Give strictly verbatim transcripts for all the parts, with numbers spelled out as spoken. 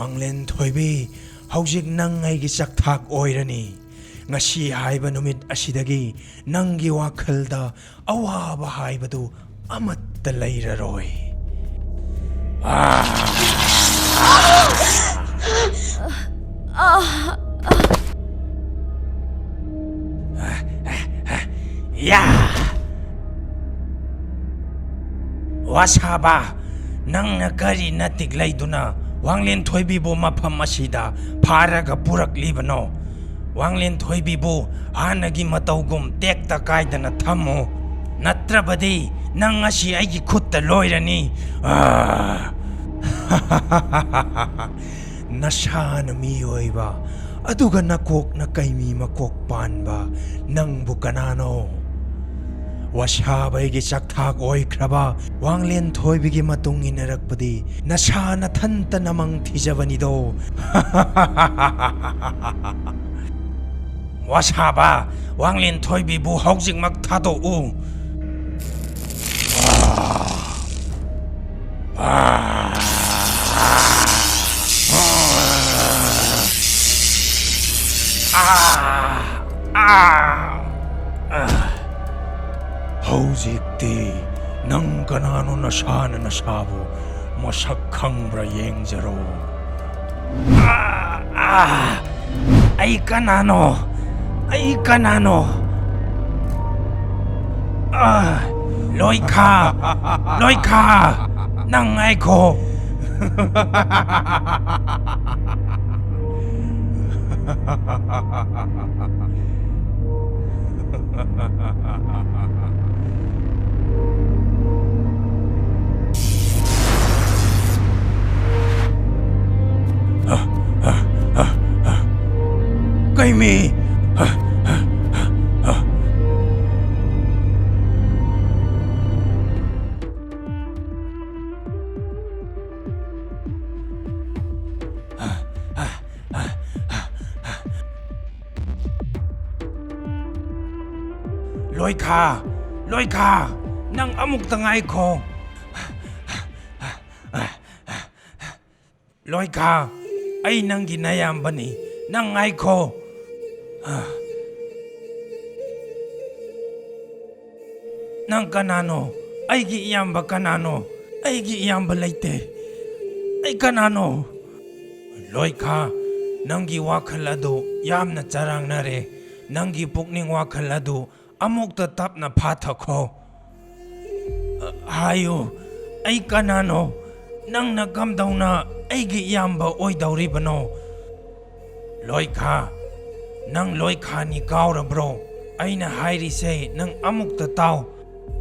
ꯋꯥꯡꯂꯦꯟ ꯊꯣꯏꯕꯤ, ꯍꯧꯖꯤꯛ ꯅꯪ ꯑꯩꯒꯤ ꯆꯥꯛꯊꯥꯛ ꯑꯣꯏꯔꯅꯤ꯫ ꯉꯁꯤ ꯍꯥꯏꯕ ꯅꯨꯃꯤꯠ ꯑꯁꯤꯗꯒꯤ ꯅꯪꯒꯤ ꯋꯥꯈꯜꯗ ꯑꯋꯥꯕ ꯍꯥꯏꯕꯗꯨ ꯑꯃꯠꯇ ꯂꯩꯔꯔꯣꯏ꯫ ꯑꯥ! ꯌꯥ! ꯋꯥꯁꯥꯕ, ꯅꯪꯅ ꯀꯔꯤ ꯅꯇꯤꯛ ꯂꯩꯗꯨꯅ ꯋꯥꯡꯂꯦꯟ ꯊꯣꯏꯕꯤꯕꯨ ꯃꯐꯝ ꯑꯁꯤꯗ ꯐꯥꯔꯒ ꯄꯨꯔꯛꯂꯤꯕꯅꯣ? ꯋꯥꯡꯂꯦꯟ ꯊꯣꯏꯕꯤꯕꯨ ꯍꯥꯟꯅꯒꯤ ꯃꯇꯧꯒꯨꯝ ꯇꯦꯛꯇ ꯀꯥꯏꯗꯅ ꯊꯝꯃꯨ, ꯅꯠꯇ꯭ꯔꯕꯗꯤ ꯅꯪ ꯉꯁꯤ ꯑꯩꯒꯤ ꯈꯨꯠꯇ ꯂꯣꯏꯔꯅꯤ꯫ ꯑꯥ! ꯅꯁꯥꯅ ꯃꯤꯑꯣꯏꯕ, ꯑꯗꯨꯒ ꯅꯀꯣꯛꯅ ꯀꯩꯃꯤ ꯃꯀꯣꯛ ꯄꯥꯟꯕ ꯅꯪꯕꯨ ꯀꯅꯥꯅꯣ? ꯋꯥꯁꯥꯕꯩꯒꯤ ꯆꯥꯛꯊꯥꯛ ꯑꯣꯏꯈ꯭ꯔꯕ ꯋꯥꯡꯂꯦꯟ ꯊꯣꯏꯕꯤꯒꯤ ꯃꯇꯨꯡ ꯏꯟꯅꯔꯛꯄꯗꯤ ꯅꯁꯥ ꯅꯊꯟꯇꯅ ꯃꯪ ꯊꯤꯖꯕꯅꯤꯗꯣ꯫ ꯋꯥꯁꯥꯕ, ꯋꯥꯡꯂꯦꯟ ꯊꯣꯏꯕꯤꯕꯨ ꯍꯧꯖꯤꯛꯃꯛ ꯊꯥꯗꯣꯛꯎ꯫ ꯍꯧꯖꯤꯛꯇꯤ ꯅꯪ ꯀꯅꯥꯅꯣ? ꯅꯁꯥꯅ ꯅꯁꯥꯕꯨ ꯃꯁꯛ ꯈꯪꯕ꯭ꯔꯥ ꯌꯦꯡꯖꯔꯣ꯫ ꯑꯥ! ꯑꯥ! ꯑꯩ ꯀꯅꯥꯅꯣ? ꯑꯩ ꯀꯅꯥꯅꯣ? ꯑꯥ! ꯂꯣꯏꯈꯥ! ꯂꯣꯏꯈꯥ! ꯅꯪ ꯉꯥꯏꯈꯣ! ꯀꯩꯃꯤ! ꯂꯣꯏꯈꯥ! ꯂꯣꯏꯈꯥ! ꯅꯪ ꯑꯃꯨꯛꯇ ꯉꯥꯏꯈꯣ! ꯂꯣꯏꯈꯥ, ꯑꯩ ꯅꯪꯒꯤ ꯅꯌꯥꯝꯕꯅꯤ꯫ ꯅꯪ ꯉꯥꯏꯈꯣ꯫ ꯅꯪ ꯀꯅꯥꯅꯣ? ꯑꯩꯒꯤ ꯏꯌꯥꯝꯕ ꯀꯅꯥꯅꯣ? ꯑꯩꯒꯤ ꯏꯌꯥꯝꯕ ꯂꯩꯇꯦ꯫ ꯑꯩ ꯀꯅꯥꯅꯣ? ꯂꯣꯏꯈꯥ, ꯅꯪꯒꯤ ꯋꯥꯈꯜ ꯑꯗꯨ ꯌꯥꯝꯅ ꯆꯔꯥꯡꯅꯔꯦ꯫ ꯅꯪꯒꯤ ꯄꯨꯛꯅꯤꯡ ꯋꯥꯈꯜ ꯑꯗꯨ ꯑꯃꯨꯛꯇ ꯇꯞꯅ ꯐꯥꯊꯈꯣ꯫ ꯍꯥꯏꯌꯨ, ꯑꯩ ꯀꯅꯥꯅꯣ? ꯅꯪꯅ ꯀꯝꯗꯧꯅ ꯑꯩꯒꯤ ꯏꯌꯥꯝꯕ ꯑꯣꯏꯗꯧꯔꯤꯕꯅꯣ? ꯂꯣꯏꯈꯥ, ꯅꯪ ꯂꯣꯏꯈꯥꯅꯤ ꯀꯥꯎꯔꯕ꯭ꯔꯣ? ꯑꯩꯅ ꯍꯥꯏꯔꯤꯁꯦ ꯅꯪ ꯑꯃꯨꯛꯇ ꯇꯥꯎ꯫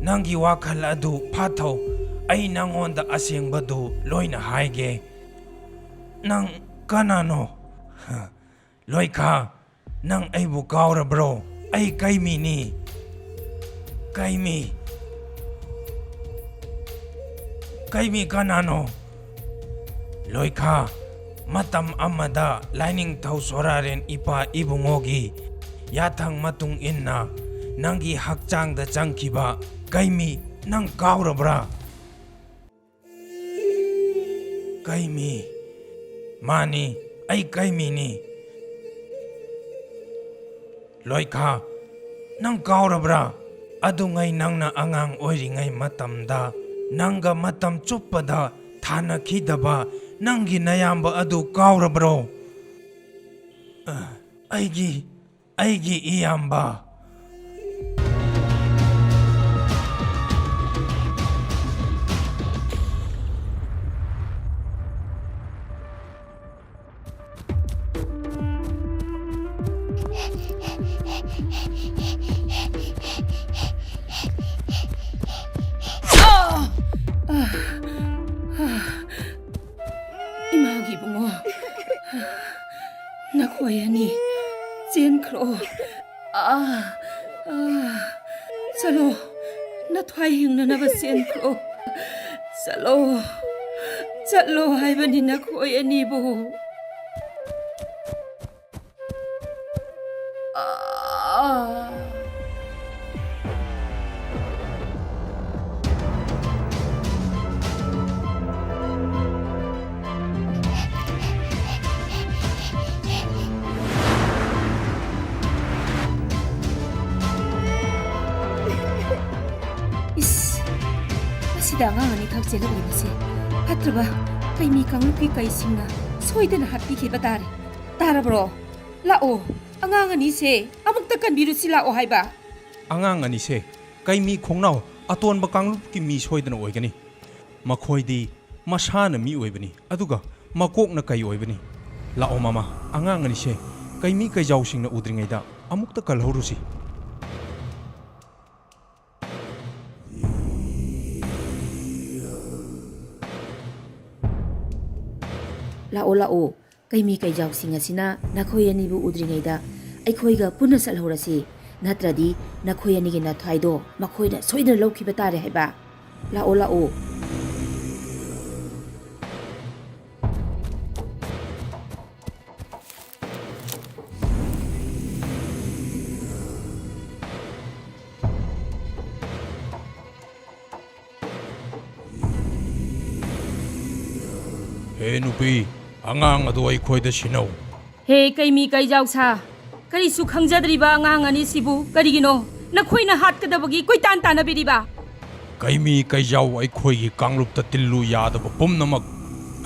ꯅꯪꯒꯤ ꯋꯥꯈꯜ ꯑꯗꯨ ꯐꯥꯊꯧ꯫ ꯑꯩ ꯅꯪꯉꯣꯟꯗ ꯑꯁꯦꯡꯕꯗꯨ ꯂꯣꯏꯅ ꯍꯥꯏꯒꯦ꯫ ꯅꯪ ꯀꯅꯥꯅꯣ? ꯂꯣꯏꯈꯥ, ꯅꯪ ꯑꯩꯕꯨ ꯀꯥꯎꯔꯕ꯭ꯔꯣ? ꯑꯩ ꯀꯩꯃꯤꯅꯤ꯫ ꯀꯩꯃꯤ? ꯀꯩꯃꯤ ꯀꯅꯥꯅꯣ? ꯂꯣꯏꯈꯥ, ꯃꯇꯝ ꯑꯃꯗ ꯂꯥꯏꯅꯤꯡꯊꯧ ꯁꯣꯔꯥꯔꯦꯟ ꯏꯄꯥ ꯏꯕꯨꯡꯉꯣꯒꯤ ꯌꯥꯊꯪ ꯃꯇꯨꯡ ꯏꯟꯅ ꯅꯪꯒꯤ ꯍꯛꯆꯥꯡꯗ ꯆꯪꯈꯤꯕ ꯀꯩꯃꯤ ꯅꯪ ꯀꯥꯎꯔꯕ꯭ꯔꯥ? ꯀꯩꯃꯤ? ꯃꯥꯅꯤ, ꯑꯩ ꯀꯩꯃꯤꯅꯤ꯫ ꯂꯣꯏꯈꯥ, ꯅꯪ ꯀꯥꯎꯔꯕ꯭ꯔꯥ? ꯑꯗꯨꯉꯩ ꯅꯪꯅ ꯑꯉꯥꯡ ꯑꯣꯏꯔꯤꯉꯩ ꯃꯇꯝꯗ ꯅꯪꯒ ꯃꯇꯝ ꯆꯨꯞꯄꯗ ꯊꯥꯅꯈꯤꯗꯕ ꯅꯪꯒꯤ ꯅꯌꯥꯝꯕ ꯑꯗꯨ ꯀꯥꯎꯔꯕ꯭ꯔꯣ? ꯑ, ꯑꯩꯒꯤ, ꯑꯩꯒꯤ ꯏꯌꯥꯝꯕ꯫ ꯏꯃꯥꯒꯤ ꯏꯕꯨꯡꯉꯣ, ꯅꯈꯣꯏ ꯑꯅꯤ ꯆꯦꯟꯈ꯭ꯔꯣ꯫ ꯑꯥ, ꯑꯥ, ꯆꯠꯂꯣ, ꯅꯊ꯭ꯋꯥꯏ ꯍꯤꯡꯅꯅꯕ ꯆꯦꯟꯈ꯭ꯔꯣ꯫ ꯆꯠꯂꯣ, ꯆꯠꯂꯣ ꯍꯥꯏꯕꯅꯤ ꯅꯈꯣꯏ ꯑꯅꯤꯕꯨ꯫ ꯑꯥ꯫ ꯍꯦꯛꯇ ꯑꯉꯥꯡ ꯑꯅꯤꯈꯛ ꯆꯦꯜꯂꯛꯂꯤꯕꯁꯦ꯫ ꯐꯠꯇ꯭ꯔꯕ ꯀꯩꯃꯤ ꯀꯥꯡꯂꯨꯞꯀꯤ ꯀꯩꯁꯤꯡꯅ ꯁꯣꯏꯗꯅ ꯍꯥꯠꯄꯤꯈꯤꯕ ꯇꯥꯔꯦ꯫ ꯇꯥꯔꯕ꯭ꯔꯣ? ꯂꯥꯛꯑꯣ, ꯑꯉꯥꯡ ꯑꯅꯤꯁꯦ ꯑꯃꯨꯛꯇ ꯀꯟꯕꯤꯔꯨꯁꯤ ꯂꯥꯛꯑꯣ ꯍꯥꯏꯕ꯫ ꯑꯉꯥꯡ ꯑꯅꯤꯁꯦ ꯀꯩꯃꯤ ꯈꯣꯡꯅꯥꯎ ꯑꯇꯣꯟꯕ ꯀꯥꯡꯂꯨꯞꯀꯤ ꯃꯤ ꯁꯣꯏꯗꯅ ꯑꯣꯏꯒꯅꯤ꯫ ꯃꯈꯣꯏꯗꯤ ꯃꯁꯥꯅ ꯃꯤ ꯑꯣꯏꯕꯅꯤ, ꯑꯗꯨꯒ ꯃꯀꯣꯛꯅ ꯀꯩ ꯑꯣꯏꯕꯅꯤ꯫ ꯂꯥꯛꯑꯣ ꯃꯃꯥ, ꯑꯉꯥꯡ ꯑꯅꯤꯁꯦ ꯀꯩꯃꯤ ꯀꯩꯖꯥꯎꯁꯤꯡꯅ ꯎꯗ꯭ꯔꯤꯉꯩꯗ ꯑꯃꯨꯛꯇ ꯀꯜꯍꯧꯔꯨꯁꯤ꯫ ꯂꯥꯛꯑꯣ, ꯂꯥꯛꯑꯣ꯫ ꯀꯩꯃꯤ ꯀꯩꯖꯥꯎꯁꯤꯡ ꯑꯁꯤꯅ ꯅꯈꯣꯏ ꯑꯅꯤꯕꯨ ꯎꯗ꯭ꯔꯤꯉꯩꯗ ꯑꯩꯈꯣꯏꯒ ꯄꯨꯟꯅ ꯆꯠꯍꯧꯔꯁꯤ꯫ ꯅꯠꯇ꯭ꯔꯗꯤ ꯅꯈꯣꯏ ꯑꯅꯤꯒꯤ ꯅꯊ꯭ꯋꯥꯏꯗꯣ ꯃꯈꯣꯏꯅ ꯁꯣꯏꯗꯅ ꯂꯧꯈꯤꯕ ꯇꯥꯔꯦ ꯍꯥꯏꯕ꯫ ꯂꯥꯛꯑꯣ, ꯂꯥꯛꯑꯣ꯫ ꯍꯦ ꯅꯨꯄꯤ, ꯑꯉꯥꯡ ꯑꯗꯨ ꯑꯩꯈꯣꯏꯗ ꯁꯤꯟꯅꯧ꯫ ꯍꯦ ꯀꯩꯃꯤ ꯀꯩꯖꯥꯎꯁꯥ, ꯀꯔꯤꯁꯨ ꯈꯪꯖꯗ꯭ꯔꯤꯕ ꯑꯉꯥꯡ ꯑꯅꯤꯁꯤꯕꯨ ꯀꯔꯤꯒꯤꯅꯣ ꯅꯈꯣꯏꯅ ꯍꯥꯠꯀꯗꯕꯒꯤ ꯀꯣꯏꯇꯥꯟ ꯇꯥꯟꯅꯕꯤꯔꯤꯕ? ꯀꯩꯃꯤ ꯀꯩꯖꯥꯎ ꯑꯩꯈꯣꯏꯒꯤ ꯀꯥꯡꯂꯨꯞꯇ ꯇꯤꯜꯂꯨ ꯌꯥꯗꯕ ꯄꯨꯝꯅꯃꯛ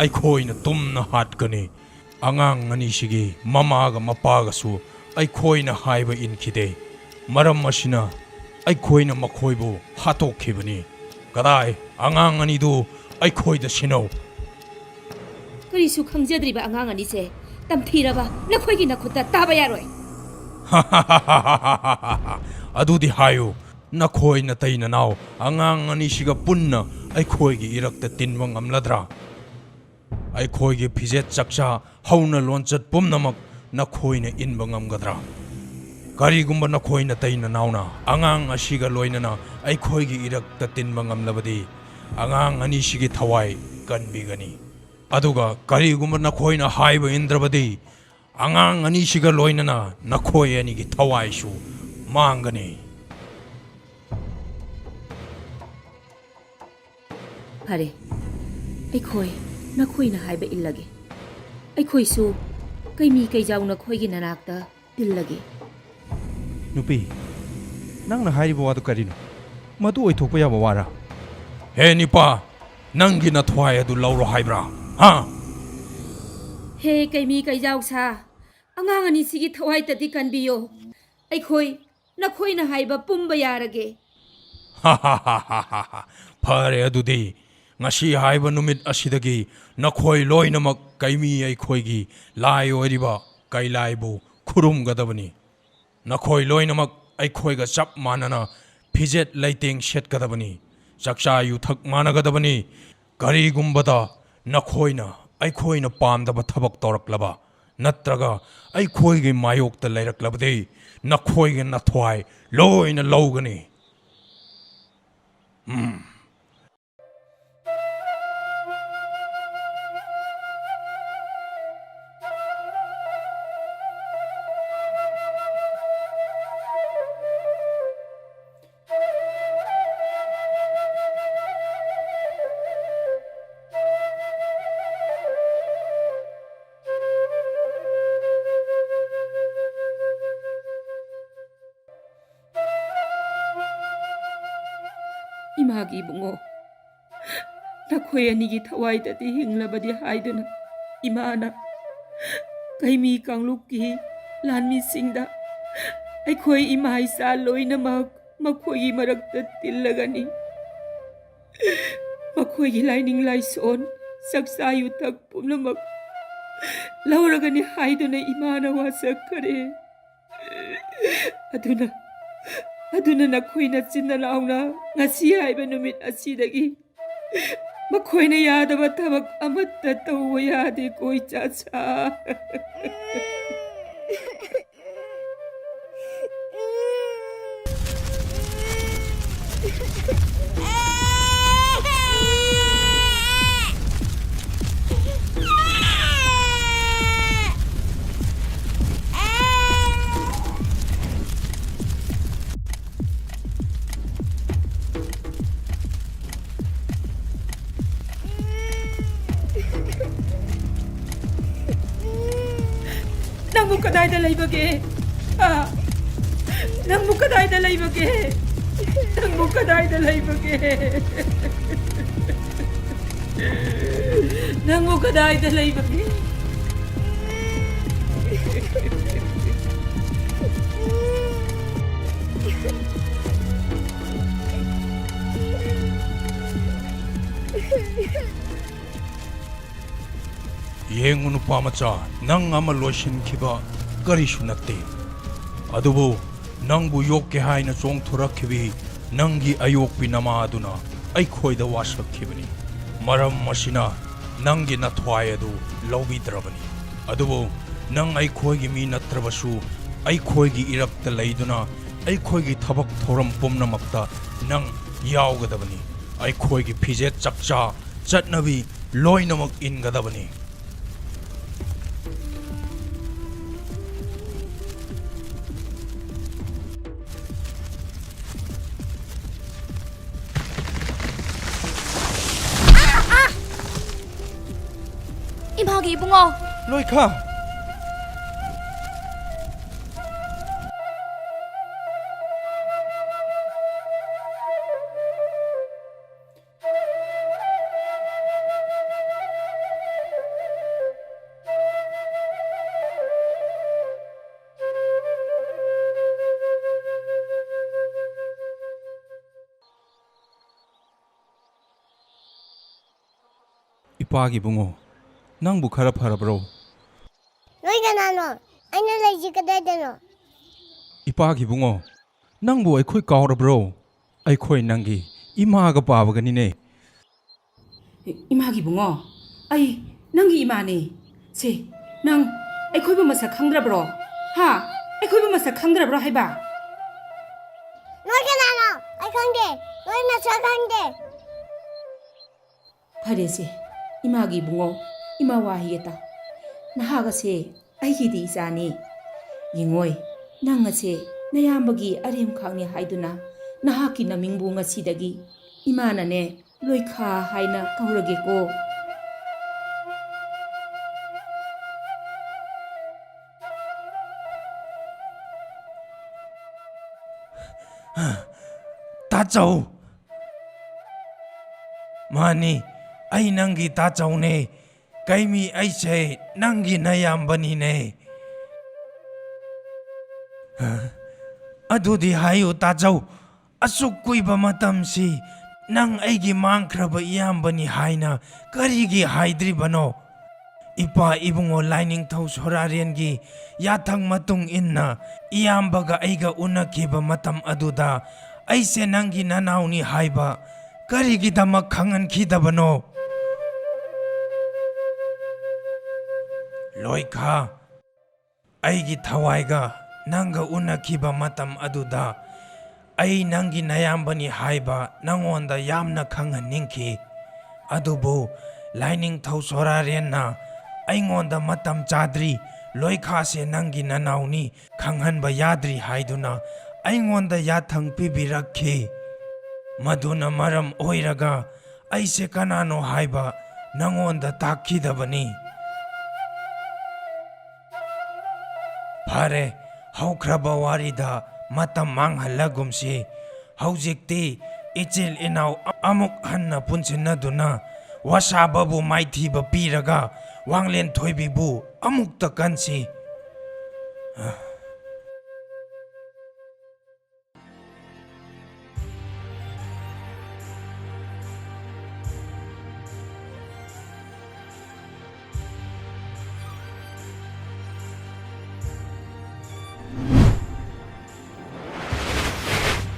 ꯑꯩꯈꯣꯏꯅ ꯇꯨꯝꯅ ꯍꯥꯠꯀꯅꯤ꯫ ꯑꯉꯥꯡ ꯑꯅꯤꯁꯤꯒꯤ ꯃꯃꯥꯒ ꯃꯄꯥꯒꯁꯨ ꯑꯩꯈꯣꯏꯅ ꯍꯥꯏꯕ ꯏꯟꯈꯤꯗꯦ꯫ ꯃꯔꯝ ꯑꯁꯤꯅ ꯑꯩꯈꯣꯏꯅ ꯃꯈꯣꯏꯕꯨ ꯍꯥꯠꯇꯣꯛꯈꯤꯕꯅꯤ꯫ ꯀꯗꯥꯏ? ꯑꯉꯥꯡ ꯑꯅꯤꯗꯨ ꯑꯩꯈꯣꯏꯗ ꯁꯤꯟꯅꯧ꯫ ꯀꯔꯤꯁꯨ ꯈꯪꯖꯗ꯭ꯔꯤꯕ ꯑꯉꯥꯡ ꯑꯅꯤꯁꯦ ꯇꯝꯊꯤꯔꯕ ꯅꯈꯣꯏꯒꯤ ꯅꯈꯨꯠꯇ ꯇꯥꯕ ꯌꯥꯔꯣꯏ꯫ ꯑꯗꯨꯗꯤ ꯍꯥꯏꯌꯨ, ꯅꯈꯣꯏ ꯅꯇꯩ ꯅꯅꯥꯎ ꯑꯉꯥꯡ ꯑꯅꯤꯁꯤꯒ ꯄꯨꯟꯅ ꯑꯩꯈꯣꯏꯒꯤ ꯏꯔꯛꯇ ꯇꯤꯟꯕ ꯉꯝꯂꯗ꯭ꯔꯥ? ꯑꯩꯈꯣꯏꯒꯤ ꯐꯤꯖꯦꯠ ꯆꯛꯆꯥ ꯍꯧꯅ ꯂꯣꯟꯆꯠ ꯄꯨꯝꯅꯃꯛ ꯅꯈꯣꯏꯅ ꯏꯟꯕ ꯉꯝꯒꯗ꯭ꯔꯥ? ꯀꯔꯤꯒꯨꯝꯕ ꯅꯈꯣꯏ ꯅꯇꯩ ꯅꯅꯥꯎꯅ ꯑꯉꯥꯡ ꯑꯁꯤꯒ ꯂꯣꯏꯅꯅ ꯑꯩꯈꯣꯏꯒꯤ ꯏꯔꯛꯇ ꯇꯤꯟꯕ ꯉꯝꯂꯕꯗꯤ, ꯑꯉꯥꯡ ꯑꯅꯤꯁꯤꯒꯤ ꯊꯋꯥꯏ ꯀꯟꯕꯤꯒꯅꯤ꯫ ꯑꯗꯨꯒ ꯀꯔꯤꯒꯨꯝꯕ ꯅꯈꯣꯏꯅ ꯍꯥꯏꯕ ꯏꯟꯗ꯭ꯔꯕꯗꯤ, ꯑꯉꯥꯡ ꯑꯅꯤꯁꯤꯒ ꯂꯣꯏꯅꯅ ꯅꯈꯣꯏ ꯑꯅꯤꯒꯤ ꯊꯋꯥꯏꯁꯨ ꯃꯥꯡꯒꯅꯤ꯫ ꯐꯔꯦ, ꯑꯩꯈꯣꯏ ꯅꯈꯣꯏꯅ ꯍꯥꯏꯕ ꯏꯜꯂꯒꯦ꯫ ꯑꯩꯈꯣꯏꯁꯨ ꯀꯩꯃꯤ ꯀꯩꯖꯥꯎ ꯅꯈꯣꯏꯒꯤ ꯅꯅꯥꯛꯇ ꯇꯤꯜꯂꯒꯦ꯫ ꯅꯨꯄꯤ, ꯅꯪꯅ ꯍꯥꯏꯔꯤꯕ ꯋꯥꯗꯨ ꯀꯔꯤꯅꯣ? ꯃꯗꯨ ꯑꯣꯏꯊꯣꯛꯄ ꯌꯥꯕ ꯋꯥꯔꯥ? ꯍꯦ ꯅꯤꯄꯥ, ꯅꯪꯒꯤ ꯅꯊ꯭ꯋꯥꯏ ꯑꯗꯨ ꯂꯧꯔꯣ ꯍꯥꯏꯕ꯭ꯔꯥ? ꯍꯥ? ꯍꯦ ꯀꯩꯃꯤ ꯀꯩꯖꯥꯎꯁꯥ, ꯑꯉꯥꯡ ꯑꯅꯤꯁꯤꯒꯤ ꯊꯋꯥꯏꯇꯗꯤ ꯀꯟꯕꯤꯌꯣ꯫ ꯑꯩꯈꯣꯏ ꯅꯈꯣꯏꯅ ꯍꯥꯏꯕ ꯄꯨꯝꯕ ꯌꯥꯔꯒꯦ꯫ ꯐꯔꯦ ꯑꯗꯨꯗꯤ, ꯉꯁꯤ ꯍꯥꯏꯕ ꯅꯨꯃꯤꯠ ꯑꯁꯤꯗꯒꯤ ꯅꯈꯣꯏ ꯂꯣꯏꯅꯃꯛ ꯀꯩꯃꯤ ꯑꯩꯈꯣꯏꯒꯤ ꯂꯥꯏ ꯑꯣꯏꯔꯤꯕ ꯀꯩꯂꯥꯏꯕꯨ ꯈꯨꯔꯨꯝꯒꯗꯕꯅꯤ꯫ ꯅꯈꯣꯏ ꯂꯣꯏꯅꯃꯛ ꯑꯩꯈꯣꯏꯒ ꯆꯞ ꯃꯥꯟꯅꯅ ꯐꯤꯖꯦꯠ ꯂꯩꯇꯦꯡ ꯁꯦꯠꯀꯗꯕꯅꯤ꯫ ꯆꯥꯛꯆꯥ ꯌꯨꯊꯛ ꯃꯥꯟꯅꯒꯗꯕꯅꯤ꯫ ꯀꯔꯤꯒꯨꯝꯕꯗ ꯅꯈꯣꯏꯅ ꯑꯩꯈꯣꯏꯅ ꯄꯥꯝꯗꯕ ꯊꯕꯛ ꯇꯧꯔꯛꯂꯕ ꯅꯠꯇ꯭ꯔꯒ ꯑꯩꯈꯣꯏꯒꯤ ꯃꯥꯌꯣꯛꯇ ꯂꯩꯔꯛꯂꯕꯗꯤ ꯅꯈꯣꯏꯒꯤ ꯅꯊ꯭ꯋꯥꯏ ꯂꯣꯏꯅ ꯂꯧꯒꯅꯤ꯫ ꯎꯝ꯫ ꯏꯃꯥꯒꯤ ꯏꯕꯨꯡꯉꯣ, ꯅꯈꯣꯏ ꯑꯅꯤꯒꯤ ꯊꯋꯥꯏꯗꯗꯤ ꯍꯤꯡꯂꯕꯗꯤ ꯍꯥꯏꯗꯨꯅ ꯏꯃꯥꯅ ꯀꯩꯃꯤ ꯀꯥꯡꯂꯨꯞꯀꯤ ꯂꯥꯟꯃꯤꯁꯤꯡꯗ ꯑꯩꯈꯣꯏ ꯏꯃꯥ ꯏꯆꯥ ꯂꯣꯏꯅꯃꯛ ꯃꯈꯣꯏꯒꯤ ꯃꯔꯛꯇ ꯇꯤꯜꯂꯒꯅꯤ꯫ ꯃꯈꯣꯏꯒꯤ ꯂꯥꯏꯅꯤꯡ ꯂꯥꯏꯁꯣꯟ, ꯆꯥꯛꯆꯥ ꯌꯨꯊꯛ ꯄꯨꯝꯅꯃꯛ ꯂꯧꯔꯒꯅꯤ ꯍꯥꯏꯗꯨꯅ ꯏꯃꯥꯅ ꯋꯥꯁꯛꯈꯔꯦ꯫ ꯑꯗꯨꯅ, ꯑꯗꯨꯅ ꯅꯈꯣꯏ ꯅꯆꯤꯟ ꯅꯅꯥꯎꯅ ꯉꯁꯤ ꯍꯥꯏꯕ ꯅꯨꯃꯤꯠ ꯑꯁꯤꯗꯒꯤ ꯃꯈꯣꯏꯅ ꯌꯥꯗꯕ ꯊꯕꯛ ꯑꯃꯠꯇ ꯇꯧꯕ ꯌꯥꯗꯦꯀꯣ, ꯏꯆꯥꯁꯥ꯫ ꯅꯪꯕꯨ ꯀꯗꯥꯏꯗ ꯂꯩꯕꯒꯦ? ꯍꯥ? ꯅꯪꯕꯨ ꯀꯗꯥꯏꯗ ꯂꯩꯕꯒꯦ? ꯅꯪꯕꯨ ꯀꯗꯥꯏꯗ ꯂꯩꯕꯒꯦ? ꯅꯪꯕꯨ ꯀꯗꯥꯏꯗ ꯂꯩꯕꯒꯦ? ꯌꯦꯡꯉꯨ, ꯅꯨꯄꯥ ꯃꯆꯥ, ꯅꯪ ꯑꯃ ꯂꯣꯏꯁꯤꯟꯈꯤꯕ ꯀꯔꯤꯁꯨ ꯅꯠꯇꯦ꯫ ꯑꯗꯨꯕꯨ ꯅꯪꯕꯨ ꯌꯣꯛꯀꯦ ꯍꯥꯏꯅ ꯆꯣꯡꯊꯣꯔꯛꯈꯤꯕꯤ ꯅꯪꯒꯤ ꯑꯌꯣꯛꯄꯤ ꯅꯃꯥ ꯑꯗꯨꯅ ꯑꯩꯈꯣꯏꯗ ꯋꯥꯁꯛꯈꯤꯕꯅꯤ꯫ ꯃꯔꯝ ꯑꯁꯤꯅ ꯅꯪꯒꯤ ꯅꯊ꯭ꯋꯥꯏ ꯑꯗꯨ ꯂꯧꯕꯤꯗ꯭ꯔꯕꯅꯤ꯫ ꯑꯗꯨꯕꯨ ꯅꯪ ꯑꯩꯈꯣꯏꯒꯤ ꯃꯤ ꯅꯠꯇ꯭ꯔꯕꯁꯨ, ꯑꯩꯈꯣꯏꯒꯤ ꯏꯔꯛꯇ ꯂꯩꯗꯨꯅ ꯑꯩꯈꯣꯏꯒꯤ ꯊꯕꯛ ꯊꯧꯔꯝ ꯄꯨꯝꯅꯃꯛꯇ ꯅꯪ ꯌꯥꯎꯒꯗꯕꯅꯤ꯫ ꯑꯩꯈꯣꯏꯒꯤ ꯐꯤꯖꯦꯠ ꯆꯛꯆꯥ, ꯆꯠꯅꯕꯤ ꯂꯣꯏꯅꯃꯛ ꯏꯟꯒꯗꯕꯅꯤ꯫ ꯏꯃꯥꯒꯤ ꯏꯕꯨꯡꯉꯣ! ꯂꯣꯏꯈꯥ! ꯏꯄꯥꯒꯤ ꯏꯕꯨꯡꯉꯣ, ꯅꯪꯕꯨ ꯈꯔ ꯐꯔꯕ꯭ꯔꯣ? ꯅꯣꯏ ꯀꯅꯥꯅꯣ? ꯑꯩꯅ ꯂꯩꯁꯤ ꯀꯗꯥꯏꯗꯅꯣ? ꯏꯄꯥꯒꯤ ꯏꯕꯨꯡꯉꯣ, ꯅꯪꯕꯨ ꯑꯩꯈꯣꯏ ꯀꯥꯎꯔꯕ꯭ꯔꯣ? ꯑꯩꯈꯣꯏ ꯅꯪꯒꯤ ꯏꯃꯥꯒ ꯄꯥꯕꯒꯅꯤꯅꯦ꯫ ꯏꯃꯥꯒꯤ ꯏꯕꯨꯡꯉꯣ, ꯑꯩ ꯅꯪꯒꯤ ꯏꯃꯥꯅꯦ꯫ ꯁꯦ, ꯅꯪ ꯑꯩꯈꯣꯏꯕꯨ ꯃꯁꯛ ꯈꯪꯗ꯭ꯔꯕ꯭ꯔꯣ? ꯍꯥ? ꯑꯩꯈꯣꯏꯕꯨ ꯃꯁꯛ ꯈꯪꯗ꯭ꯔꯕ꯭ꯔꯣ ꯍꯥꯏꯕ? ꯅꯣꯏ ꯀꯅꯥꯅꯣ? ꯑꯩ ꯈꯪꯗꯦ꯫ ꯅꯣꯏ ꯃꯁꯛ ꯈꯪꯗꯦ꯫ ꯐꯔꯦꯁꯦ, ꯏꯃꯥꯒꯤ ꯏꯕꯨꯡꯉꯣ, ꯏꯃꯥ ꯋꯥ ꯍꯥꯏꯒꯦ ꯇꯥꯎ꯫ ꯅꯍꯥꯛ ꯑꯁꯦ ꯑꯩꯒꯤꯗꯤ ꯏꯆꯥꯅꯤ꯫ ꯌꯦꯡꯉꯣꯏ, ꯅꯪ ꯑꯁꯦ ꯅꯌꯥꯝꯕꯒꯤ ꯑꯔꯦꯝꯈꯥꯛꯅꯤ ꯍꯥꯏꯗꯨꯅ ꯅꯍꯥꯛꯀꯤ ꯅꯃꯤꯡꯕꯨ ꯉꯁꯤꯗꯒꯤ ꯏꯃꯥꯅꯅꯦ ꯂꯣꯏꯈꯥ ꯍꯥꯏꯅ ꯀꯧꯔꯒꯦꯀꯣ꯫ ꯇꯥꯆꯧ꯫ ꯃꯥꯅꯤ, ꯑꯩ ꯅꯪꯒꯤ ꯇꯥꯆꯧꯅꯦ꯫ ꯀꯩꯃꯤ, ꯑꯩꯁꯦ ꯅꯪꯒꯤ ꯅꯌꯥꯝꯕꯅꯤꯅꯦ꯫ ꯍ? ꯑꯗꯨꯗꯤ ꯍꯥꯏꯌꯨ ꯇꯥꯆꯧ, ꯑꯁꯨꯛ ꯀꯨꯏꯕ ꯃꯇꯝꯁꯤ ꯅꯪ ꯑꯩꯒꯤ ꯃꯥꯡꯈ꯭ꯔꯕ ꯏꯌꯥꯝꯕꯅꯤ ꯍꯥꯏꯅ ꯀꯔꯤꯒꯤ ꯍꯥꯏꯗ꯭ꯔꯤꯕꯅꯣ? ꯏꯄꯥ ꯏꯕꯨꯡꯉꯣ ꯂꯥꯏꯅꯤꯡꯊꯧ ꯁꯣꯔꯥꯔꯦꯟꯒꯤ ꯌꯥꯊꯪ ꯃꯇꯨꯡ ꯏꯟꯅ ꯏꯌꯥꯝꯕꯒ ꯑꯩꯒ ꯎꯅꯈꯤꯕ ꯃꯇꯝ ꯑꯗꯨꯗ ꯑꯩꯁꯦ ꯅꯪꯒꯤ ꯅꯅꯥꯎꯅꯤ ꯍꯥꯏꯕ ꯀꯔꯤꯒꯤꯗꯃꯛ ꯈꯪꯍꯟꯈꯤꯗꯕꯅꯣ? ꯂꯣꯏꯈꯥ, ꯑꯩꯒꯤ ꯊꯋꯥꯏꯒ ꯅꯪꯒ ꯎꯅꯈꯤꯕ ꯃꯇꯝ ꯑꯗꯨꯗ ꯑꯩ ꯅꯪꯒꯤ ꯅꯌꯥꯝꯕꯅꯤ ꯍꯥꯏꯕ ꯅꯪꯉꯣꯟꯗ ꯌꯥꯝꯅ ꯈꯪꯍꯟꯅꯤꯡꯈꯤ꯫ ꯑꯗꯨꯕꯨ ꯂꯥꯏꯅꯤꯡꯊꯧ ꯁꯣꯔꯥꯔꯦꯟꯅ ꯑꯩꯉꯣꯟꯗ ꯃꯇꯝ ꯆꯥꯗ꯭ꯔꯤ, ꯂꯣꯏꯈꯥꯁꯦ ꯅꯪꯒꯤ ꯅꯅꯥꯎꯅꯤ ꯈꯪꯍꯟꯕ ꯌꯥꯗ꯭ꯔꯤ ꯍꯥꯏꯗꯨꯅ ꯑꯩꯉꯣꯟꯗ ꯌꯥꯊꯪ ꯄꯤꯕꯤꯔꯛꯈꯤ꯫ ꯃꯗꯨꯅ ꯃꯔꯝ ꯑꯣꯏꯔꯒ ꯑꯩꯁꯦ ꯀꯅꯥꯅꯣ ꯍꯥꯏꯕ ꯅꯪꯉꯣꯟꯗ ꯇꯥꯛꯈꯤꯗꯕꯅꯤ꯫ ꯐꯔꯦ, ꯍꯧꯈ꯭ꯔꯕ ꯋꯥꯔꯤꯗ ꯃꯇꯝ ꯃꯥꯡꯍꯜꯂꯒꯨꯝꯁꯤ꯫ ꯍꯧꯖꯤꯛꯇꯤ ꯏꯆꯤꯜ ꯏꯅꯥꯎ ꯑꯃꯨꯛ ꯍꯟꯅ ꯄꯨꯟꯁꯤꯟꯅꯗꯨꯅ ꯋꯥꯁꯥꯕꯕꯨ ꯃꯥꯏꯊꯤꯕ ꯄꯤꯔꯒ ꯋꯥꯡꯂꯦꯟ ꯊꯣꯏꯕꯤꯕꯨ ꯑꯃꯨꯛꯇ ꯀꯟꯁꯤ꯫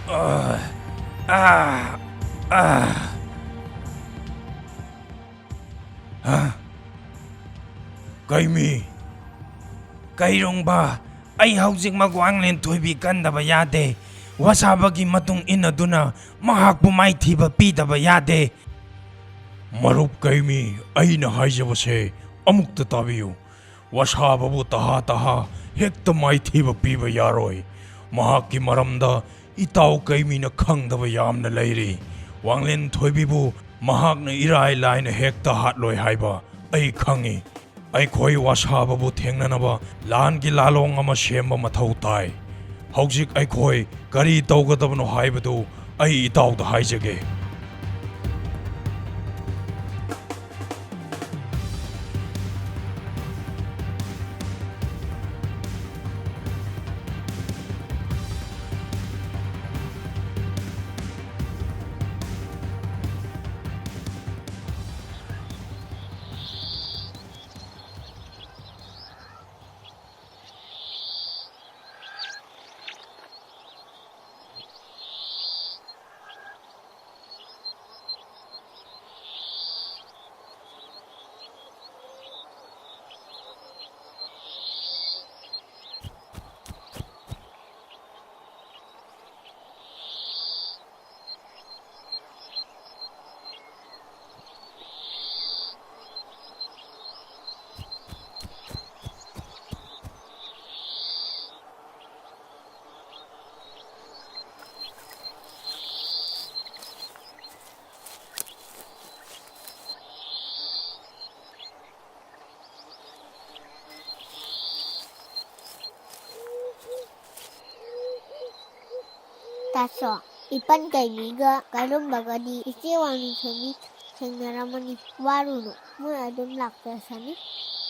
ꯑꯥ, ꯑꯥ, ꯑꯥ꯫ ꯍꯥ? ꯀꯩꯃꯤ? ꯀꯩꯔꯣꯡꯕ, ꯑꯩ ꯍꯧꯖꯤꯛꯃꯛ ꯋꯥꯡꯂꯦꯟ ꯊꯣꯏꯕꯤ ꯀꯟꯗꯕ ꯌꯥꯗꯦ꯫ ꯋꯥꯁꯥꯕꯒꯤ ꯃꯇꯨꯡ ꯏꯟꯅꯗꯨꯅ ꯃꯍꯥꯛꯄꯨ ꯃꯥꯏꯊꯤꯕ ꯄꯤꯗꯕ ꯌꯥꯗꯦ꯫ ꯃꯔꯨꯞ ꯀꯩꯃꯤ, ꯑꯩꯅ ꯍꯥꯏꯖꯕꯁꯦ ꯑꯃꯨꯛꯇ ꯇꯥꯕꯤꯌꯨ꯫ ꯋꯥꯁꯥꯕꯕꯨ ꯇꯍꯥ ꯇꯍꯥ ꯍꯦꯛꯇ ꯃꯥꯏꯊꯤꯕ ꯄꯤꯕ ꯌꯥꯔꯣꯏ꯫ ꯃꯍꯥꯛꯀꯤ ꯃꯔꯝꯗ ꯏꯇꯥꯎ ꯀꯩꯃꯤꯅ ꯈꯪꯗꯕ ꯌꯥꯝꯅ ꯂꯩꯔꯤ꯫ ꯋꯥꯡꯂꯦꯟ ꯊꯣꯏꯕꯤꯕꯨ ꯃꯍꯥꯛꯅ ꯏꯔꯥꯏ ꯂꯥꯏꯅ ꯍꯦꯛꯇ ꯍꯥꯠꯂꯣꯏ ꯍꯥꯏꯕ ꯑꯩ ꯈꯪꯏ꯫ ꯑꯩꯈꯣꯏ ꯋꯥꯁꯥꯕꯕꯨ ꯊꯦꯡꯅꯅꯕ ꯂꯥꯟꯒꯤ ꯂꯥꯂꯣꯡ ꯑꯃ ꯁꯦꯝꯕ ꯃꯊꯧ ꯇꯥꯏ꯫ ꯍꯧꯖꯤꯛ ꯑꯩꯈꯣꯏ ꯀꯔꯤ ꯇꯧꯒꯗꯕꯅꯣ ꯍꯥꯏꯕꯗꯨ ꯑꯩ ꯏꯇꯥꯎꯗ ꯍꯥꯏꯖꯒꯦ꯫ ꯇꯥꯆꯧ, ꯏꯄꯟ ꯀꯩꯃꯤꯒ ꯀꯔꯨꯝꯕꯒꯗꯤ ꯏꯆꯦ ꯋꯥꯡꯅꯤꯡꯊꯦꯝꯕꯤ ꯊꯦꯡꯅꯔꯝꯃꯅꯤ꯫ ꯋꯥꯔꯨꯅꯨ, ꯃꯣꯏ ꯑꯗꯨꯝ ꯂꯥꯛꯆꯁꯅꯤ꯫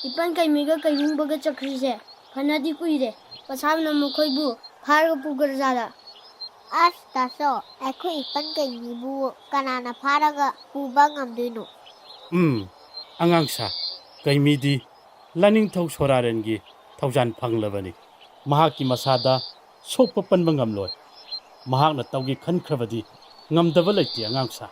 ꯏꯄꯟ ꯀꯩꯃꯤꯒ ꯀꯩꯔꯨꯝꯕꯒ ꯆꯠꯈ꯭ꯔꯤꯁꯦ ꯐꯅꯗꯤ ꯀꯨꯏꯔꯦ꯫ ꯄꯁꯥꯝꯅ ꯃꯈꯣꯏꯕꯨ ꯐꯥꯔꯒ ꯄꯨꯈ꯭ꯔꯖꯥꯠꯂꯥ? ꯑꯁ, ꯇꯥꯆꯧ, ꯑꯩꯈꯣꯏ ꯏꯄꯟ ꯀꯩꯃꯤꯕꯨ ꯀꯅꯥꯅ ꯐꯥꯔꯒ ꯄꯨꯕ ꯉꯝꯗꯣꯏꯅꯣ? ꯎꯝ, ꯑꯉꯥꯡ ꯁꯥ, ꯀꯩꯃꯤꯗꯤ ꯂꯥꯏꯅꯤꯡꯊꯧ ꯁꯣꯔꯥꯔꯦꯟꯒꯤ ꯊꯧꯖꯥꯟ ꯐꯪꯂꯕꯅꯤ꯫ ꯃꯍꯥꯛꯀꯤ ꯃꯁꯥꯗ ꯁꯣꯛꯄ ꯄꯟꯕ ꯉꯝꯂꯣꯏ꯫ ꯃꯍꯥꯛꯅ ꯇꯧꯒꯦ ꯈꯟꯈ꯭ꯔꯕꯗꯤ ꯉꯝꯗꯕ ꯂꯩꯇꯦ, ꯑꯉꯥꯡ ꯁꯥ꯫